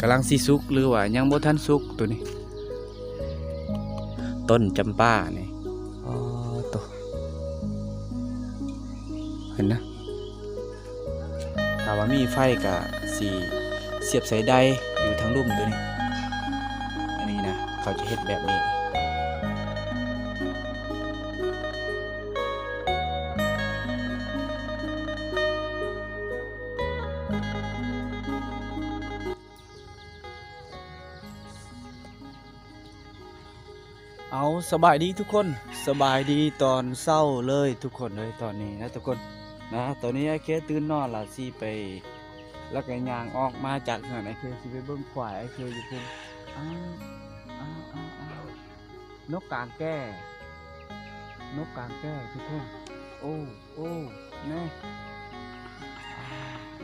ກຳລັງຊິສຸກ ຫຼືວ່າຍັງບໍ່ທັນສຸກໂຕນີ້ ຕົ້ນຈຳປານີ້. ອໍ ໂຕ ເຫັນນະ? ຖ້າວ່າມີໄຟກະຊິສຽບໃສ່ໄດຢູ່ທາງລຸ່ມໂຕນີ້. ອັນນີ້ນະ ເຂົາຈະເຮັດແບບນີ້. ເອົາ ສະບາຍດີທຸກຄົນ ສະບາຍດີຕອນເຊົ້າເລີຍທຸກຄົນເອີຍ. ຕອນນີ້ນະທຸກຄົນນະ ຕອນນີ້ອ້າຍເຄຕື່ນນອນລະ ຊິໄປ ລະກະຍ່າງອອກມາຈາກເຮືອນອ້າຍເຄ ຊິໄປເບິ່ງຄວາຍອ້າຍເຄຢູ່ພຸ້ນ. ອ້າວ ອ້າວ ອ້າວ ອ້າວ ນົກກາງແກ້ ນົກກາງແກ້ທຸກຄົນ. ໂອ້ ໂອ້ ແນ່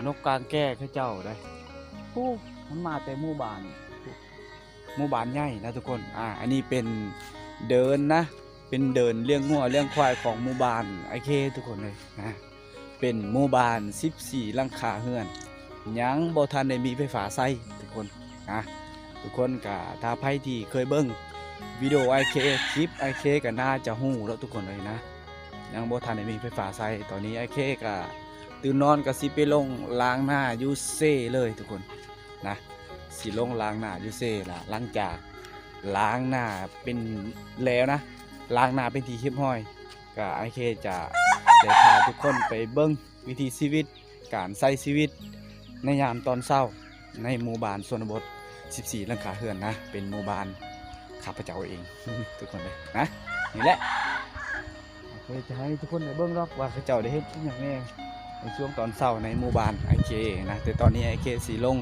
ນົກກາງແກ້ເຂົາເຈົ້າໄດ໋ ໂອ້ ມັນມາແຕ່ໝູ່ບ້ານ ໝູ່ບ້ານໃຫຍ່ນະທຸກຄົນ. ອາ ອັນນີ້ເປັນເດີ່ນນະ ເປັນເດີ່ນລ້ຽງງົວລ້ຽງຄວາຍຂອງໝູ່ບ້ານອ້າຍເຄທຸກຄົນເອີຍນະ. ເປັນໝູ່ບ້ານສິບສີ່ຫຼັງຄາເຮືອນ ຍັງບໍ່ທັນໄດ້ມີໄຟຟ້າໃຊ້ທຸກຄົນນະ. ທຸກຄົນກະ ຖ້າໃຜທີ່ເຄີຍເບິ່ງວິດີໂອອ້າຍເຄ ຄລິບອ້າຍເຄກະໜ້າຈະຮູ້ແລ້ວທຸກຄົນເອີຍນະ ຍັງບໍ່ທັນໄດ້ມີໄຟຟ້າໃຊ້. ຕອນນີ້ອ້າຍເຄກະຕື່ນນອນກະຊິໄປລົງລ້າງໜ້າຢູ່ເຊເລີຍທຸກຄົນນະ ຊິລົງລ້າງໜ້າຢູ່ເຊລະ. ຫຼັງຈາກລ້າງໜ້າເປັນແລ້ວນະ ລ້າງໜ້າເປັນທີ່ຮຽບຮ້ອຍ ກະອ້າຍເຄຈະໄດ້ພາທຸກຄົນໄປເບິ່ງວິຖີຊີວິດ ການໃຊ້ຊີວິດໃນຍາມຕອນເຊົ້າ ໃນໝູ່ບ້ານຊົນນະບົດສິບສີ່ຫຼັງຄາເຮືອນນະ ເປັນໝູ່ບ້ານຂ້າພະເຈົ້າເອງ ທຸກຄົນເອີຍນະ. ນີ້ແຫຼະ ເພື່ອຈະໃຫ້ທຸກຄົນໄດ້ເບິ່ງດອກວ່າເຂົາເຈົ້າໄດ້ເຮັດອີ່ຫຍັງແດ່ໃນຊ່ວງຕອນເຊົ້າໃນໝູ່ບ້ານອ້າຍເຄນະ. ແຕ່ຕອນນີ້ອ້າຍເຄຊິລົງ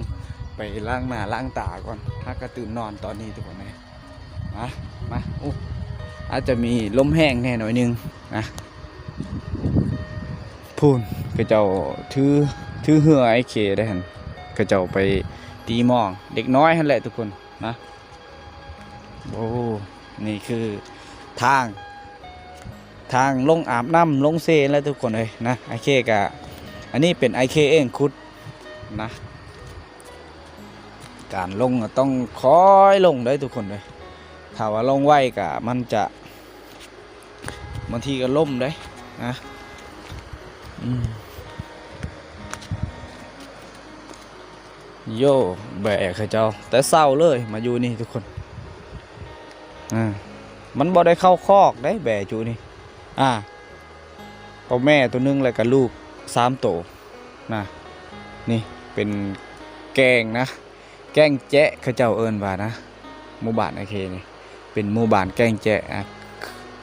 ໄປລ້າງໜ້າລ້າງຕາກ່ອນ ຫາກະຕື່ນນອນຕອນນີ້ທຸກຄົນເອີຍ. ມາ ມາ ໂອ້ ອາດຈະມີລົມແຮງແດ່ໜ້ອຍໜຶ່ງນະ. ພຸ້ນ ເຂົາເຈົ້າຖື ຖືເຮືອອ້າຍເຄໄດ້ຫັ້ນ ເຂົາເຈົ້າໄປຕີມອງ ເດັກນ້ອຍຫັ້ນແຫຼະທຸກຄົນນະ. ໂອ້ ນີ້ຄືທາງ ທາງລົງອາບນ້ຳ ລົງເຊແຫຼະທຸກຄົນເອີຍນະ. ອ້າຍເຄກະ ອັນນີ້ເປັນອ້າຍເຄເອງຂຸດນະ. ການລົງກໍຕ້ອງຄ່ອຍລົງເດີ້ທຸກຄົນເດີ້. ຖ້າວ່າລົງໄວກໍມັນຈະ ບາງທີກໍລົ້ມເດ້ນະ. ອືມ ໂຢ ແບເຂົາເຈົ້າແຕ່ເຊົ້າເລີຍມາຢູ່ນີ້ທຸກຄົນ. ອາ ມັນບໍ່ໄດ້ເຂົ້າຄອກເດ້ແບຈຸນີ້. ອາ ພໍ່ແມ່ໂຕໜຶ່ງ ແລ້ວກໍລູກສາມໂຕ. ນະ ນີ້ເປັນແກ້ງນະ ແກ້ງແຈະເຂົາເຈົ້າເອີ້ນວ່ານະ. ໝູ່ບ້ານອ້າຍເຄນີ້ເປັນໝູ່ບ້ານແກ້ງແຈະ ອາ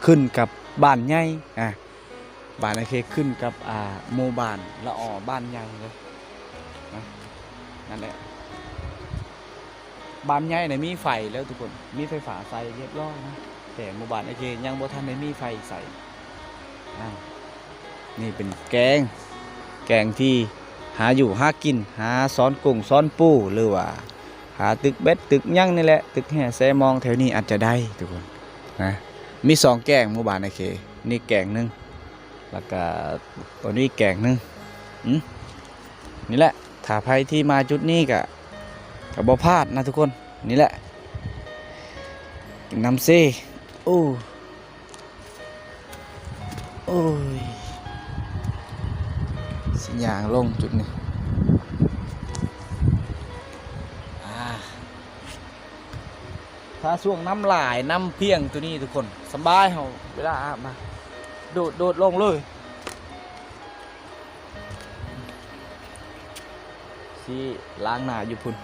ຂຶ້ນກັບບ້ານໃຫຍ່. ອາ ບ້ານອ້າຍເຄຂຶ້ນກັບ ອາ ໝູ່ບ້ານລະອໍ ບ້ານໃຫຍ່ເລີຍນະ. ນັ້ນແຫຼະ ບ້ານໃຫຍ່ນະມີໄຟແລ້ວທຸກຄົນ ມີໄຟຟ້າໃຊ້ຮຽບຮ້ອຍນະ ແຕ່ໝູ່ບ້ານອ້າຍເຄຍັງບໍ່ທັນໄດ້ມີໄຟໃຊ້. ອາ ນີ້ເປັນແກ້ງ ແກ້ງທີ່ຫາຢູ່ຫາກິນ ຫາຊ້ອນກຸ້ງຊ້ອນປູ ຫຼືວ່າຫາຕຶກເບັດຕຶກຫຍັງນີ້ແຫຼະ ຕຶກແຮ່ແຊມອງແຖວນີ້ອາດຈະໄດ້ທຸກຄົນນະ. ມີສອງແກ້ງໝູ່ບ້ານອ້າຍເຄ ນີ້ແກ້ງໜຶ່ງ ແລ້ວກະຕົວນີ້ແກ້ງໜຶ່ງ. ອືມ ນີ້ແຫຼະ ຖ້າໃຜທີ່ມາຈຸດນີ້ກະ ກະບໍ່ພາດນະທຸກຄົນ. ນີ້ແຫຼະ ນ້ຳເຊ ໂອ້ ໂອ້ຍ ຊິຍ່າງລົງຈຸດນີ້. ອາ ຖ້າຊ່ວງນ້ຳຫຼາຍ ນ້ຳພຽງໂຕນີ້ທຸກຄົນ ສະບາຍ ເຮົາເວລາອາບນະ ໂດດ ໂດດລົງເລີຍ. ຊິລ້າງໜ້າຢູ່ພຸ້ນ.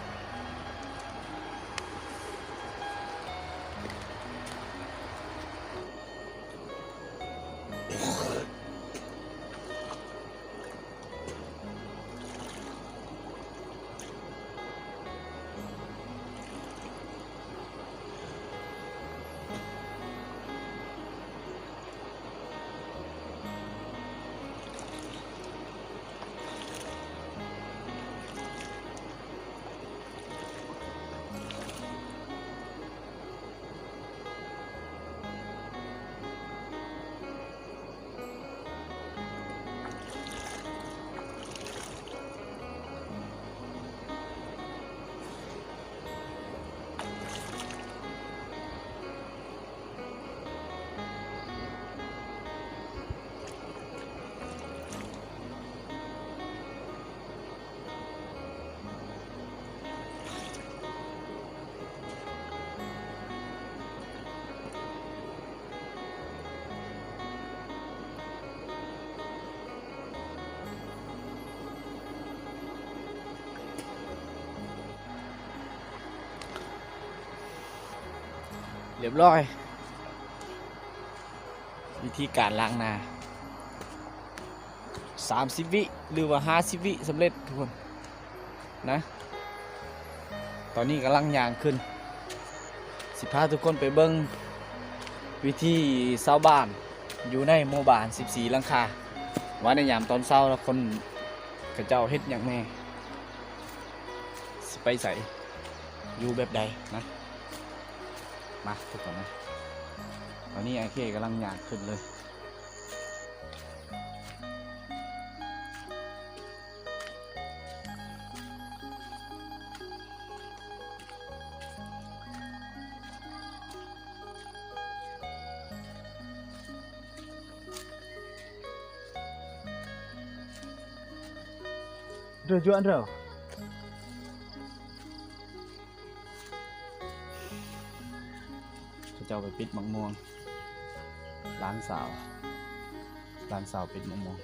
ຮຽບຮ້ອຍ ວິທີການລ້າງໜ້າ ສາມສິບວິ ຫຼືວ່າຫ້າສິບວິ ສຳເລັດທຸກຄົນນະ. ຕອນນີ້ກຳລັງຍ່າງຂຶ້ນ ຊິພາທຸກຄົນໄປເບິ່ງວິຖີຊາວບ້ານຢູ່ໃນໝູ່ບ້ານສິບສີ່ຫຼັງຄາ ວ່າໃນຍາມຕອນເຊົ້າລະຄົນ ເຂົາເຈົ້າເຮັດຫຍັງແດ່ ຊິໄປໃສ ຢູ່ແບບໃດນະ. ມາທຸກຄົນນະ ຕອນນີ້ອ້າຍເຄກຳລັງຍ່າງຂຶ້ນເລີຍ. ເຂົາເຈົ້າໄປປິດໝາກມ່ວງ ຫຼານສາວ ຫຼານສາວປິດໝາກມ່ວງ.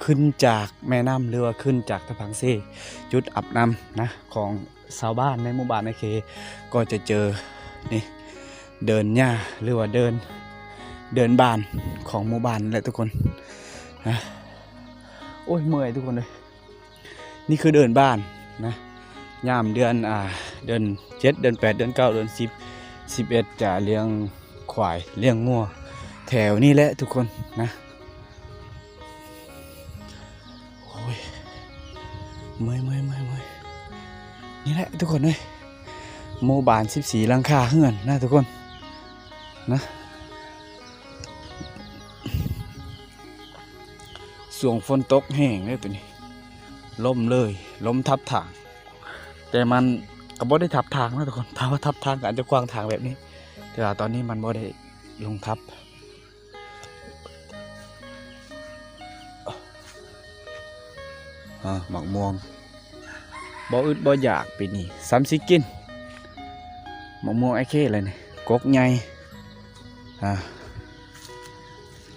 ຂຶ້ນຈາກແມ່ນ້ຳ ຫຼືວ່າຂຶ້ນຈາກຕະພັງເຊ ຈຸດອາບນ້ຳນະ ຂອງຊາວບ້ານໃນໝູ່ບ້ານນາເຄ ກໍຈະເຈີນີ້ ເດີ່ນຫຍ້າ ຫຼືວ່າເດີ່ນ ເດີ່ນບ້ານຂອງໝູ່ບ້ານແຫຼະທຸກຄົນນະ. ໂອ້ຍ ເມື່ອຍທຸກຄົນເອີຍ. ນີ້ຄືເດີ່ນບ້ານນະ ຍາມເດືອນ ອ່າ ເດືອນເຈັດ ເດືອນແປດ ເດືອນເກົ້າ ເດືອນສິບ ສິບເອັດ ຈະລ້ຽງຄວາຍ ລ້ຽງງົວແຖວນີ້ແຫຼະທຸກຄົນນະ. ໂອ້ຍ ເມື່ອຍໆໆໆ ນີ້ແຫຼະທຸກຄົນເອີຍ ໝູ່ບ້ານສິບສີ່ຫຼັງຄາເຮືອນນະທຸກຄົນນະ. ຊ່ວງຝົນຕົກແຮງເດ້ໂຕນີ້ ລົມເລີຍ ລົມທັບທາງ ແຕ່ມັນກໍບໍ່ໄດ້ທັບທາງນະທຸກຄົນ ຖ້າວ່າທັບທາງກໍອາດຈະຂວາງທາງແບບນີ້ ແຕ່ວ່າຕອນນີ້ມັນບໍ່ໄດ້ລົງທັບ. ອາ ໝາກມ່ວງ ບໍ່ອຶດບໍ່ຢາກປີນີ້ ສ່ຳຊິກິນໝາກມ່ວງອ້າຍເຄແລ້ວນີ້ ກົກໃຫຍ່. ອາ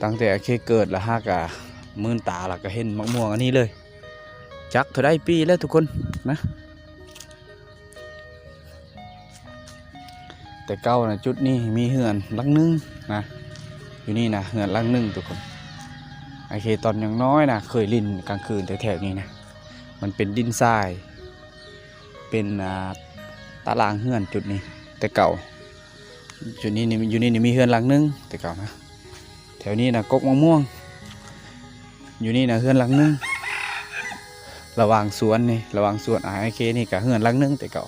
ຕັ້ງແຕ່ອ້າຍເຄເກີດລະ ຫາກະ ມື່ນຕາລະກະເຫັນໝາກມ່ວງອັນນີ້ເລີຍ ຈັກເທົ່າໃດປີແລ້ວທຸກຄົນນະ. ແຕ່ເກົ່ານະ ຈຸດນີ້ມີເຮືອນຫຼັງໜຶ່ງນະ ຢູ່ນີ້ນະ ເຮືອນຫຼັງໜຶ່ງທຸກຄົນ. ອ້າຍເຄຕອນຍັງນ້ອຍນະ ເຄີຍຫຼິ້ນກາງຄືນແຖວໆນີ້ນະ ມັນເປັນດິນຊາຍ ເປັນ ອ່າ ຕາລ່າງເຮືອນຈຸດນີ້ແຕ່ເກົ່າ. ຈຸດນີ້ນີ້ ຢູ່ນີ້ນີ້ມີເຮືອນຫຼັງໜຶ່ງແຕ່ເກົ່ານະ ແຖວນີ້ນະກົກມະມ່ວງ ຢູ່ນີ້ນະເຮືອນຫຼັງໜຶ່ງ ລະຫວ່າງສວນນີ້ ລະຫວ່າງສວນອ້າຍເຄນີ້ກະເຮືອນຫຼັງໜຶ່ງແຕ່ເກົ່າ.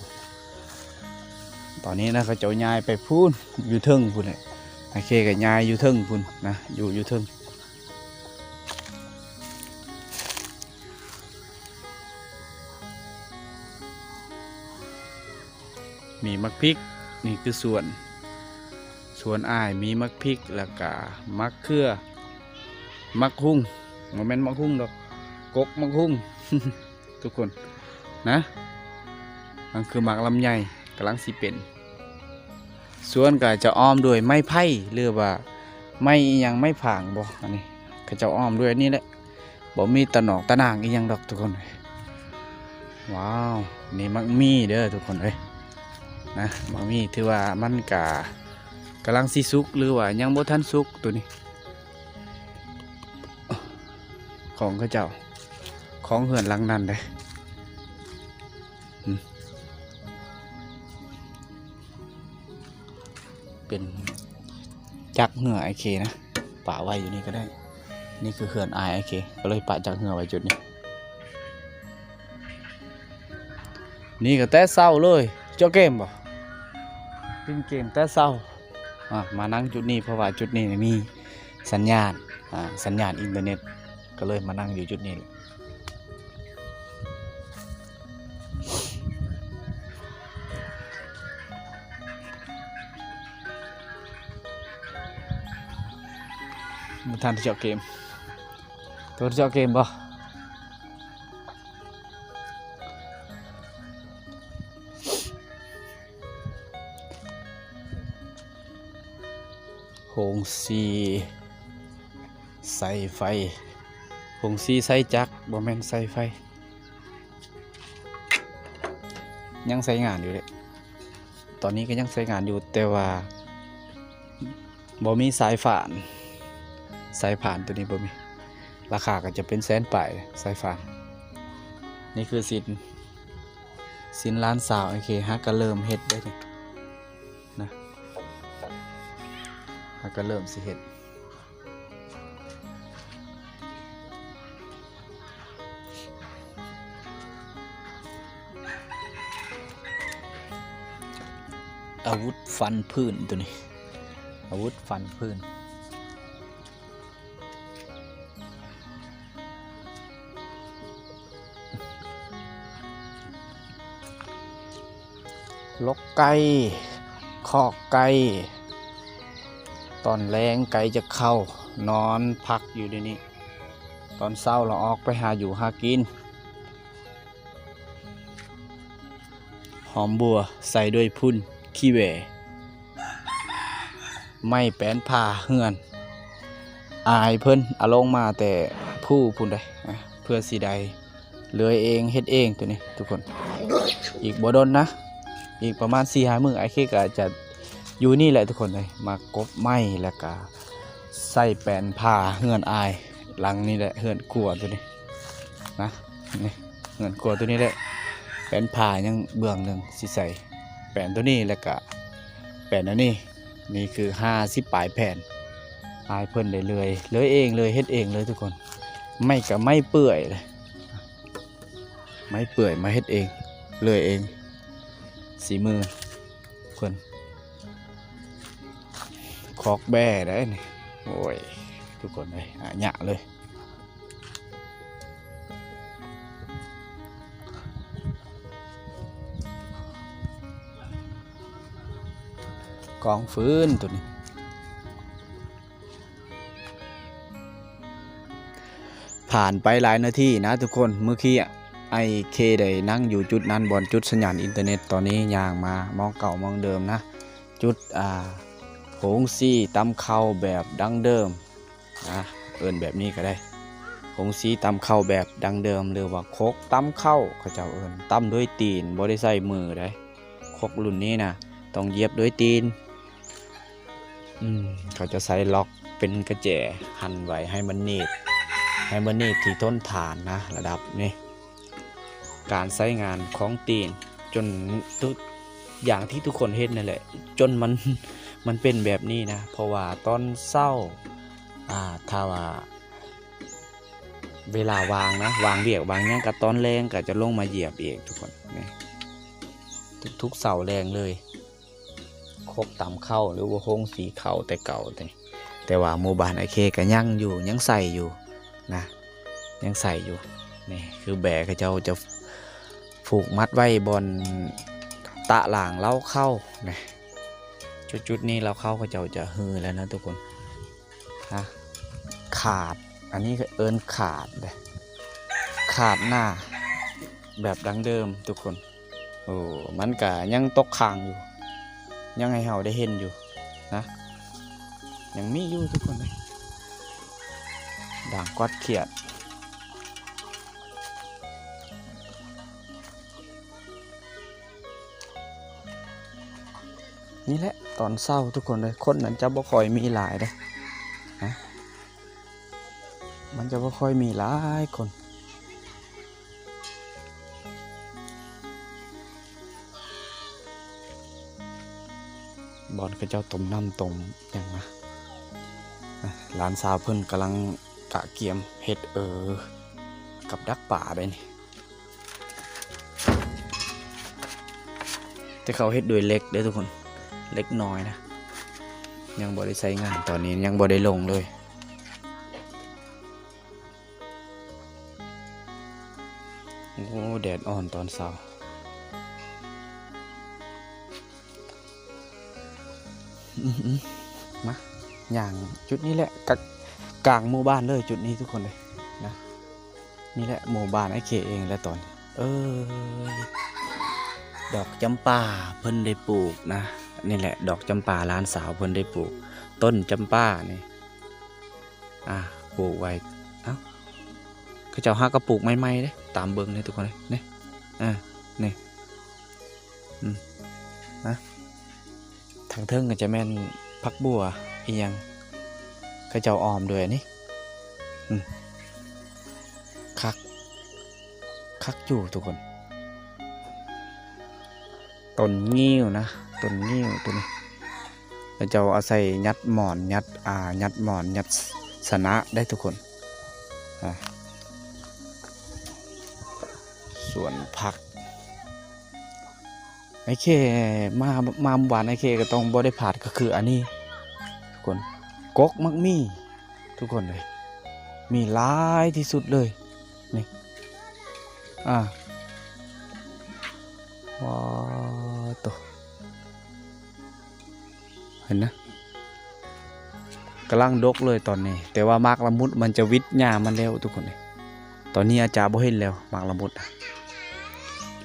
ຕອນນີ້ນະເຂົາເຈົ້າຍ້າຍໄປພຸ້ນ ຢູ່ເທິງພຸ້ນແຫຼະ ອ້າຍເຄກະຍ້າຍຢູ່ເທິງພຸ້ນນະ ຢູ່ ຢູ່ເທິງ. ມີໝາກພິກ ນີ້ຄືສວນ ສວນອ້າຍມີໝາກພິກ ແລ້ວກະໝາກເຂືອ ໝາກຫຸ່ງ ບໍ່ແມ່ນໝາກຫຸ່ງດອກ ກົກໝາກຫຸ່ງ ທຸກຄົນນະ. ມັນຄືໝາກລຳໄຍ ກຳລັງຊິເປັນ. ສວນກໍຈະອ້ອມດ້ວຍໄມ້ໄຜ່ ຫຼືວ່າໄມ້ອີ່ຫຍັງ ໄມ້ຜາງບໍ ອັນນີ້ ເຂົາເຈົ້າອ້ອມດ້ວຍອັນນີ້ແຫຼະ ບໍ່ມີຕະໜອກຕະໜາງອີ່ຫຍັງດອກທຸກຄົນ. ວ້າວ ນີ້ໝາກໝີ່ເດີທຸກຄົນເອີຍ ນະ ໝາກໝີ່ຖືວ່າມັນກະກຳລັງຊິສຸກ ຫຼືວ່າຍັງບໍ່ທັນສຸກໂຕນີ້ ຂອງເຂົາເຈົ້າ ຂອງເຮືອນຫຼັງນັ້ນເດ້. ເປັນຈັກເຮືອອ້າຍເຄນະ ປະໄວ້ຢູ່ນີ້ກໍໄດ້. ນີ້ຄືເຮືອນອ້າຍອ້າຍເຄ ກໍເລີຍປະຈັກເຮືອໄວ້ຈຸດນີ້. ນີ້ກໍແຕ່ເຊົ້າເລີຍ ເຈົ້າເກມບໍ່? ຫຼິ້ນເກມແຕ່ເຊົ້າ. ອາ ມານັ່ງຈຸດນີ້ ເພາະວ່າຈຸດນີ້ມີສັນຍານ ອາ ສັນຍານອິນເຕີເນັດ ກໍເລີຍມານັ່ງຢູ່ຈຸດນີ້ແຫຼະ. ບໍ່ທັນເຈົ້າເກມ ໂຕເຈົ້າເກມບໍ່? ໂຮງສີໃສ່ໄຟ ໂຮງສີໃສ່ຈັກ ບໍ່ແມ່ນໃສ່ໄຟ. ຍັງໃຊ້ງານຢູ່ເດ້. ຕອນນີ້ກໍຍັງໃຊ້ງານຢູ່ ແຕ່ວ່າບໍ່ມີສາຍພານ, ສາຍພານຕົວນີ້ບໍ່ມີ. ລາຄາກໍຈະເປັນແສນປາຍ ສາຍພານ. ນີ້ຄືສິນ, ສິນຫຼານສາວ ໂອເຄ ຫາກໍເລີ່ມເຮັດໄດ້ນີ້ນະ, ຫາກໍເລີ່ມຊິເຮັດ. ອາວຸດຟັນພື້ນຕົວນີ້, ອາວຸດຟັນພື້ນ. ລົກໄກ່, ຄອກໄກ່, ຕອນແລງໄກ່ຈະເຂົ້ານອນພັກຢູ່ໃນນີ້, ຕອນເຊົ້າລະອອກໄປຫາຢູ່ຫາກິນ. ຫອມບົວໃສ່ດ້ວຍຝຸ່ນຂີ້ແຫວ່, ໄມ້ແປນຜ້າເຮືອນອາຍເພິ່ນ ເອົາລົງມາແຕ່ພູພຸ້ນເດ້, ເພື່ອຊິໄດ້ເລື່ອຍເອງເຮັດເອງຕົວນີ້ທຸກຄົນ. ອີກບໍ່ດົນນະ, ອີກປະມານສີ່ຫ້າມື້ ອ້າຍເຄກໍຈະຢູ່ນີ້ແຫຼະທຸກຄົນເອີຍ, ມາກົບໄມ້ ແລ້ວກະໃສ່ແປນຜ້າເຮືອນອາຍ ຫຼັງນີ້ແຫຼະ, ເຮືອນຄົວຕົວນີ້ນະ, ນີ້ເຮືອນຄົວຕົວນີ້ແຫຼະ. ແປນຜ້າຍັງເບື້ອງໜຶ່ງຊິໃສ່ແປນຕົວນີ້ ແລ້ວກະແປນອັນນີ້. ນີ້ຄືຫ້າສິບປາຍແຜ່ນ, ອາຍເພິ່ນໄດ້ເລື່ອຍ, ເລື່ອຍເອງເລີຍ, ເຮັດເອງເລີຍທຸກຄົນ. ໄມ້ກະໄມ້ເປື່ອຍເລີຍ, ໄມ້ເປື່ອຍມາເຮັດເອງ, ເລື່ອຍເອງ, ສີມືເພິ່ນ. ຄອກແບ້ໄດ໋ນີ້, ໂອ້ຍ ທຸກຄົນເອີຍ, ອາຍະເລີຍ. ກອງຟືນຕົວນີ້. ຜ່ານໄປຫຼາຍນາທີນະທຸກຄົນ, ມື້ກີ້ອ້າຍເຄໄດ້ນັ່ງຢູ່ຈຸດນັ້ນ ບ່ອນຈຸດສັນຍານອິນເຕີເນັດ. ຕອນນີ້ຍ່າງມາໝ່ອງເກົ່າໝ່ອງເດີມນະ, ຈຸດ ອ່າ ໂຮງສີຕຳເຂົ້າແບບດັ້ງເດີມນະ, ເອີ້ນແບບນີ້ກໍໄດ້, ໂຮງສີຕຳເຂົ້າແບບດັ້ງເດີມ ຫຼືວ່າຄົກຕຳເຂົ້າ ເຂົາເຈົ້າເອີ້ນ, ຕຳດ້ວຍຕີນ ບໍ່ໄດ້ໃຊ້ມືໃດ໋. ຄົກລຸ້ນນີ້ນະ ຕ້ອງຢຽບດ້ວຍຕີນ. ອືມ ເຂົາຈະໃສ່ລັອກເປັນກະແຈ ຫັນໄວ້ໃຫ້ມັນໜີບ, ໃຫ້ມັນໜີບທີ່ທົນທານນະ ລະດັບນີ້. ການໃຊ້ງານຂອງຕີນ ຈົນທຸກຢ່າງທີ່ທຸກຄົນເຫັນນັ້ນແຫຼະ, ຈົນມັນ ມັນເປັນແບບນີ້ນະ. ເພາະວ່າຕອນເຊົ້າ ອ່າ ຖ້າວ່າເວລາວ່າງນະ, ວ່າງວຽກວ່າງຫຍັງ ກະຕອນແລງກະຈະລົງມາຢຽບອີກ ທຸກຄົນ. ນີ້ ທຸກໆເຊົ້າແລງເລີຍ. ຄົກຕຳເຂົ້າ ຫຼືວ່າໂຮງສີເຂົ້າແຕ່ເກົ່າ, ແຕ່ວ່າໝູ່ບ້ານອ້າຍເຄກໍຍັງຢູ່, ຍັງໃຊ້ຢູ່ນະ, ຍັງໃຊ້ຢູ່. ນີ້ຄືແບເຂົາເຈົ້າຈະຜູກມັດໄວ້ບ່ອນຕະລ່າງເລົ້າເຂົ້ານະ. ຈຸດໆນີ້ເລົ້າເຂົ້າເຂົາເຈົ້າຈະຮື້ແລ້ວນະທຸກຄົນ. ຮະ ຂາດ, ອັນນີ້ເອີ້ນຂາດເດ້, ຂາດໜ້າແບບດັ້ງເດີມທຸກຄົນ. ໂອ້ ມັນກະຍັງຕົກຄ້າງຢູ່, ຍັງໃຫ້ເຮົາໄດ້ເຫັນຢູ່ນະ, ຍັງມີຢູ່ທຸກຄົນເອີຍ, ດ່າງກວາດຂຽດ. ນີ້ແຫຼະຕອນເຊົ້າທຸກຄົນເອີຍ, ຄົນນັ້ນຈະບໍ່ຄ່ອຍມີຫຼາຍເດ້ນະ, ມັນຈະບໍ່ຄ່ອຍມີຫຼາຍຄົນ. ບ່ອນເຂົາເຈົ້າຕົ້ມນ້ຳຕົ້ມຫຍັງນະ, ຫຼານສາວເພິ່ນກຳລັງກະກຽມເຮັດເອີກັບດັກປາໄດ໋ນີ້. ແຕ່ເຂົາເຮັດດ້ວຍເຫຼັກເດີ້ທຸກຄົນ, ເຫຼັກນ້ອຍນະ, ຍັງບໍ່ໄດ້ໃຊ້ງານ, ຕອນນີ້ຍັງບໍ່ໄດ້ລົງເລີຍ. ໂອ້ ແດດອ່ອນຕອນເຊົ້າ. ອືມໆ ມາ ຍ່າງຈຸດນີ້ແຫຼະ, ກະ ກາງໝູ່ບ້ານເລີຍຈຸດນີ້ທຸກຄົນເລີຍນະ. ນີ້ແຫຼະໝູ່ບ້ານອ້າຍເຄເອງແຫຼະຕອນ. ເອີຍ ດອກຈຳປາເພິ່ນໄດ້ປູກນະ, ນີ້ແຫຼະດອກຈຳປາຫຼານສາວເພິ່ນໄດ້ປູກ, ຕົ້ນຈຳປານີ້ ອ່າ ປູກໄວ້. ເອົ້າ ເຂົາເຈົ້າຫາກໍປູກໃໝ່ໆເດ້, ຕາມເບິ່ງເດ້ທຸກຄົນເດ້. ນີ້ ອ່າ ນີ້ ອືມ ນະ ທາງເທິງກໍຈະແມ່ນຜັກບົ່ວອີ່ຫຍັງ ເຂົາເຈົ້າອ້ອມດ້ວຍນີ້ ອືມ ຄັກ ຄັກຢູ່ທຸກຄົນ. ຕົ້ນງິ້ວນະ ຕົ້ນງິ້ວໂຕນີ້ ເຂົາເຈົ້າອາໄສຍັດໝອນ ຍັດ ອ່າ ຍັດໝອນ ຍັດ ຊະນະໄດ້ທຸກຄົນ. ອ່າ ສວນຜັກ ໄອ້ເຄມາ ມາໝູ່ບ້ານໄອ້ເຄກໍຕ້ອງບໍ່ໄດ້ພາດ ກໍຄືອັນນີ້ທຸກຄົນ ກົກໝາກໝີ່ ທຸກຄົນເອີຍ ມີຫຼາຍທີ່ສຸດເລີຍນີ້ ອ່າ ວ້າໂຕ ເຫັນນະ ກຳລັງດົກເລີຍຕອນນີ້ ແຕ່ວ່າໝາກລະມຸດມັນຈະຫວິດຫຍ້າມັນແລ້ວທຸກຄົນເອີຍ ຕອນນີ້ອາດຈະບໍ່ເຫັນແລ້ວໝາກລະມຸດ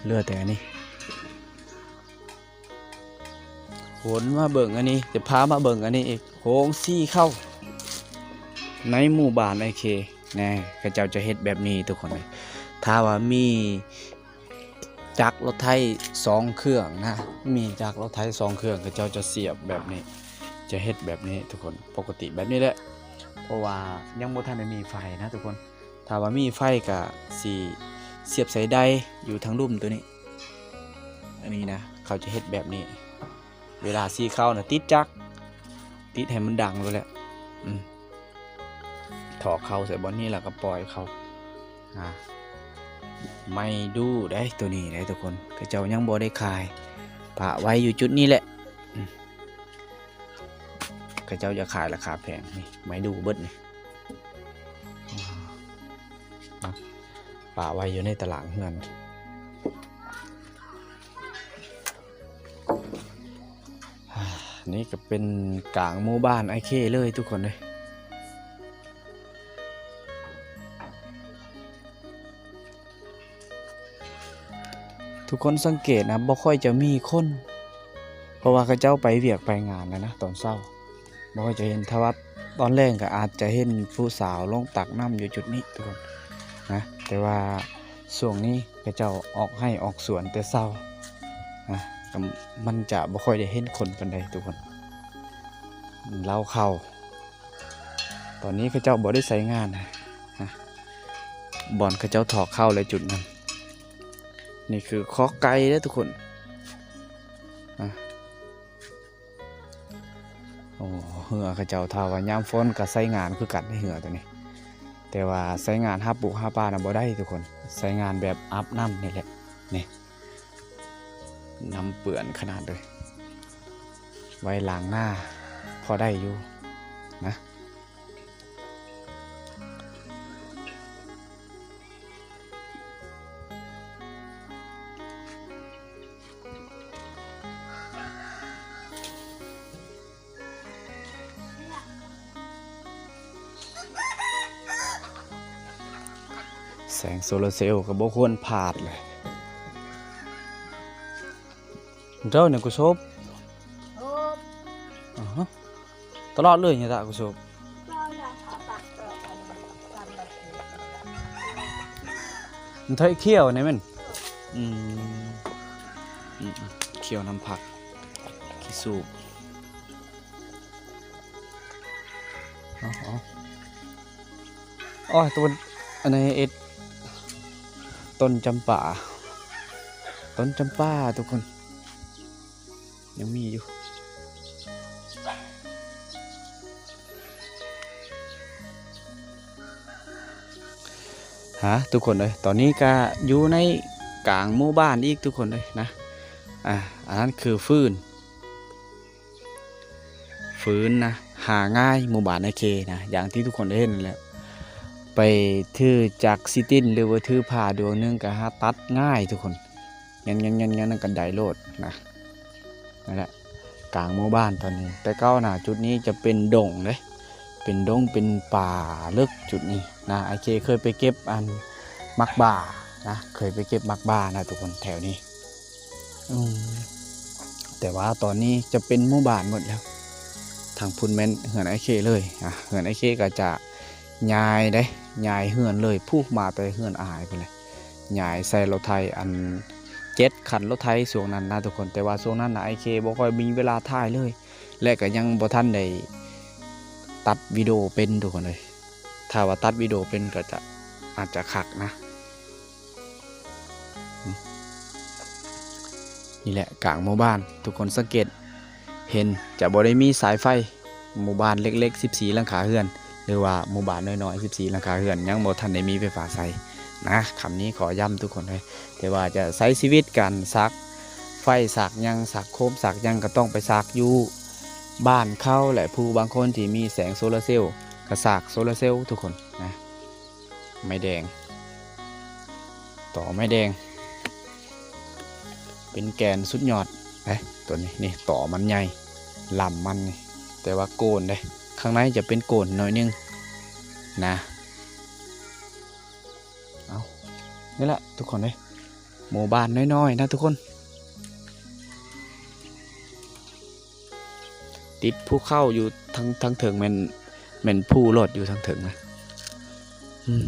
ເຫຼືອແຕ່ອັນນີ້. ວົນມາເບິ່ງອັນນີ້ ຈະພາມາເບິ່ງອັນນີ້ອີກ ໂຮງສີເຂົ້າໃນໝູ່ບ້ານໄອ້ເຄ ແນ່ ເຂົາເຈົ້າຈະເຮັດແບບນີ້ທຸກຄົນເອີຍ ຖ້າວ່າມີຈັກລົດໄຖສອງເຄື່ອງນະ ມີຈັກລົດໄຖສອງເຄື່ອງ ເຂົາເຈົ້າຈະສຽບແບບນີ້ ຈະເຮັດແບບນີ້ທຸກຄົນ ປົກກະຕິແບບນີ້ແຫຼະ ເພາະວ່າຍັງບໍ່ທັນໄດ້ມີໄຟນະທຸກຄົນ ຖ້າວ່າມີໄຟກະຊິສຽບໃສ່ໄດຢູ່ທາງລຸ່ມໂຕນີ້ ອັນນີ້ນະ ເຂົາຈະເຮັດແບບນີ້ ເວລາສີເຂົ້ານະ ຕິດຈັກ ຕິດໃຫ້ມັນດັງໂລດແຫຼະ ອືມ ຖອກເຂົ້າໃສ່ບ່ອນນີ້ ແລ້ວກໍປ່ອຍເຂົ້າ ອ່າ ໄມ້ດູ່ເດ້ ໂຕນີ້ເດ້ທຸກຄົນ ເຂົາເຈົ້າຍັງບໍ່ໄດ້ຂາຍ ປະໄວ້ຢູ່ຈຸດນີ້ແຫຼະ ອືມ ເຂົາເຈົ້າຢາກຂາຍລາຄາແພງ ນີ້ ໄມ້ດູ່ເບິດນີ້ ປະໄວ້ຢູ່ໃນຕະຫຼາງເຮືອນ. ນີ້ກໍເປັນກາງໝູ່ບ້ານໄອເຄເລີຍທຸກຄົນເອີຍ. ທຸກຄົນສັງເກດນະ ບໍ່ຄ່ອຍຈະມີຄົນ ເພາະວ່າເຂົາເຈົ້າໄປວຽກໄປງານແລ້ວນະ ຕອນເຊົ້າ. ບໍ່ຄ່ອຍຈະເຫັນ ຖ້າວ່າຕອນແລງກໍອາດຈະເຫັນຜູ້ສາວລົງຕັກນ້ຳຢູ່ຈຸດນີ້ທຸກຄົນນະ ແຕ່ວ່າຊ່ວງນີ້ເຂົາເຈົ້າອອກໄຮ່ອອກສວນແຕ່ເຊົ້ານະ ກໍມັນຈະບໍ່ຄ່ອຍໄດ້ເຫັນຄົນປານໃດທຸກຄົນ. ເລົ້າເຂົ້າ ຕອນນີ້ເຂົາເຈົ້າບໍ່ໄດ້ໃຊ້ງານນະ ບ່ອນເຂົາເຈົ້າຖອກເຂົ້າແລ້ວຈຸດນັ້ນ. ນີ້ຄືຄອກໄກ່ເດີທຸກຄົນນະ. ໂອ້ ເຮືອເຂົາເຈົ້າ ຖ້າວ່າຍາມຝົນກໍໃຊ້ງານຄືກັນເດ້ເຮືອໂຕນີ້ ແຕ່ວ່າໃຊ້ງານຫາປູກຫາປານະບໍ່ໄດ້ທຸກຄົນ ໃຊ້ງານແບບອາບນ້ຳນີ້ແຫຼະ. ນີ້ ນ້ຳເປື້ອນຂະໜາດເລີຍ ໄວ້ລ້າງໜ້າພໍໄດ້ຢູ່ນະ. ແສງໂຊລາເຊວກໍບໍ່ຄວນພາດເລີຍ. ເຈົ້ານີ້ກຸສົບ ຕະຫຼອດເລີຍນີ້ຕະກຸສົບ. ມັນເທາະຂ້ຽວນີ້ແມ່ນ ອືມ ອືມ ຂ້ຽວນ້ຳຜັກ ຂີ້ສູບ. ເອົາ ເອົາ ໂອ້ຍ ຕົ້ນ ອັນນີ້ເອັດ ຕົ້ນຈຳປາ ຕົ້ນຈຳປາທຸກຄົນ ຍັງມີຢູ່. ຫາ ທຸກຄົນເອີຍ ຕອນນີ້ກະຢູ່ໃນກາງໝູ່ບ້ານອີກທຸກຄົນເອີຍນະ. ອ່າ ອັນນັ້ນຄືຟືນ ຟືນນະ ຫາງ່າຍ ໝູ່ບ້ານໄອເຄນະ ຢ່າງທີ່ທຸກຄົນໄດ້ເຫັນນັ້ນແຫຼະ. ໄປຖືຈັກຊິຕິນ ຫຼືວ່າຖືພ້າດວງໜຶ່ງກະຫາຕັດງ່າຍທຸກຄົນ. ແງ່ນໆໆໆ ນັ້ນກໍໄດ້ໂລດນະ. ນັ້ນແຫຼະ ກາງໝູ່ບ້ານຕອນນີ້ ແຕ່ເກົ່ານະ ຈຸດນີ້ຈະເປັນດົງເດ້ ເປັນດົງ ເປັນປ່າເລິກຈຸດນີ້ນະ. ອ້າຍເຄເຄີຍໄປເກັບອັນໝາກບ້ານະ ເຄີຍໄປເກັບໝາກບ້ານະທຸກຄົນ ແຖວນີ້. ອືມ ແຕ່ວ່າຕອນນີ້ຈະເປັນໝູ່ບ້ານໝົດແລ້ວ. ທາງພຸ້ນແມ່ນເຮືອນອ້າຍເຄເລີຍ. ອ່າ ເຮືອນອ້າຍເຄກໍຈະ ຍ້າຍເດ້ ຍ້າຍເຮືອນເລີຍ ພຸ້ນມາແຕ່ເຮືອນອ້າຍພຸ້ນແຫຼະ ຍ້າຍໃສ່ລົດໄຖອັນ ເຈັດ ຄັນລົດໄຖຊ່ວງນັ້ນນະທຸກຄົນ. ແຕ່ວ່າຊ່ວງນັ້ນນະ ອ້າຍເຄບໍ່ຄ່ອຍມີເວລາຖ່າຍເລີຍ ແລະກໍຍັງບໍ່ທັນໄດ້ຕັດວິດີໂອເປັນທຸກຄົນເອີຍ. ຖ້າວ່າຕັດວິດີໂອເປັນກໍຈະ ອາດຈະຄັກນະ. ນີ້ແຫຼະກາງໝູ່ບ້ານ ທຸກຄົນສັງເກດເຫັນ ຈະບໍ່ໄດ້ມີສາຍໄຟ. ໝູ່ບ້ານເລັກໆ ສິບສີ່ຫຼັງຄາເຮືອນ ຫຼືວ່າໝູ່ບ້ານນ້ອຍໆ ສິບສີ່ຫຼັງຄາເຮືອນ ຍັງບໍ່ທັນໄດ້ມີໄຟຟ້າໃຊ້ນະ. ຄຳນີ້ຂໍຢ້ຳທຸກຄົນເລີຍ ແຕ່ວ່າຈະໃຊ້ຊີວິດການສາກໄຟ ສາກຫຍັງ ສາກໂຄມ ສາກຫຍັງ ກໍຕ້ອງໄປສາກຢູ່ບ້ານເຂົາ ແລະ ຜູ້ບາງຄົນທີ່ມີແສງໂຊລາເຊວ ກໍສາກໂຊລາເຊວທຸກຄົນນະ. ໄມ້ແດງ ຕໍໄມ້ແດງ ເປັນແກ່ນສຸດຍອດເດ້ ຕົວນີ້. ນີ້ ຕໍມັນໃຫຍ່ ລຳມັນນີ້ ແຕ່ວ່າໂກນເດ້ ຂ້າງໃນຈະເປັນໂກນໜ້ອຍໜຶ່ງນະ. ເອົາ ນີ້ແຫຼະທຸກຄົນເອີຍ ໝູ່ບ້ານນ້ອຍໆ ນະທຸກຄົນ. ຕິດພູເຂົາຢູ່ທາງ ທາງເທິງແມ່ນ ແມ່ນພູໂລດ ຢູ່ທາງເທິງນະ. ອືມ